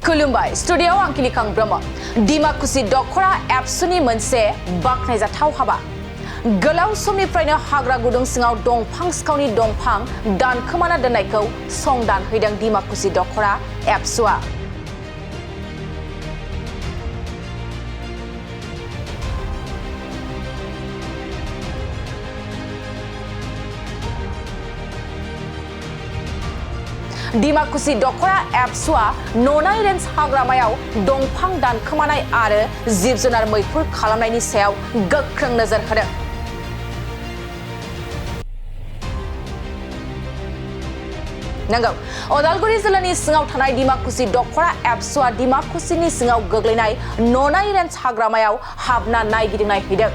खुलुमबाय स्टुडियोआव आं किलिखां ब्रह्म दिमाकुसि दख'र एबसुनि मोनसे बाखनायजाथाव हाबा गोलाव समनिफ्रायनो हाग्रा गुदुं सिङाव दंफां सिखावनि दंफां दानखोमाना दोननायखौ संदानहैदों दिमाकुसि दख'र एबसुआ दिमाकुसि दख'र एबसुआ ननाय रेन्ज हाग्रामायाव दंफां दानखोमानाय आरो जिब जुनार मैहुर खालामनायनि सायाव गोख्रों नोजोर होदों। नंगौ उदालगुरि जिल्लानि सिङाव थानाय दिमाकुसि दख'र एबसुआ दिमाकुसिनि सिङाव गोग्लैनाय ननाय रेन्ज हाग्रामायाव हाबना नायगिदिंनाय हैदों।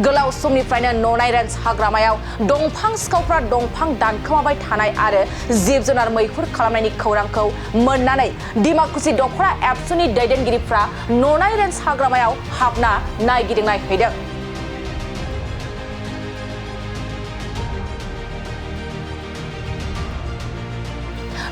गोलाव समनिफ्रायनो ननाय रेन्ज हाग्रामायाव दंफां सिखावफ्रा दंफां दानखोमाबाय थानाय आरो जिब जुनार मैहुर खालामनायनि खौरांखौ मोननानै दिमाकुसि दख'र एबसुनि दैदेनगिरिफ्रा ननाय रेन्ज हाग्रामायाव हाबना नायगिदिंनाय हैदों।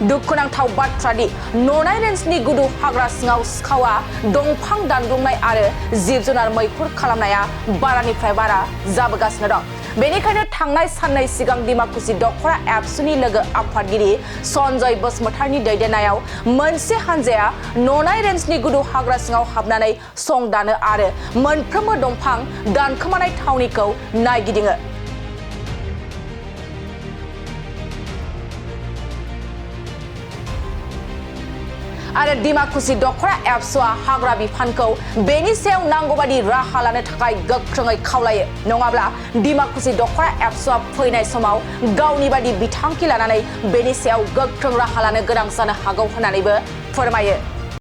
दुखुनांथाव बाथ्रादि ननाय रेन्जनि गुदु हाग्रा सिङाव सिखावा दंफां दानग्लुंनाय आरो जिब जुनार मैहुर खालामनाया बारानिफ्राय बारा जाबोगासिनो दं। बेनिखायनो थांनाय साननै सिगां दिमाकुसि दख'र एबसुनि लोगो आफादगिरि सन्जय बसुमतारीनि दैदेननायाव मोनसे हानजाया ननाय रेन्जनि गुदु हाग्रा सिङाव हाबनानै संदानो आरो मोनफ्रोमबो दंफां दानखोमानाय थावनिखौ नायगिदिङो। आरो दिमाकुसि दख'र एबसुआ हाग्रा बिफानखौ बेनि सायाव नांगौबादि राहा लानो थाखाय गोख्रोङै खावलायो नङाब्ला दिमाकुसि दख'र एबसुआ फैनाय समाव गावनि बादि बिथांखि लानानै बेनि सायाव गोख्रों राहा लानो गोनां जानो हागौ होननानैबो फोरमायो।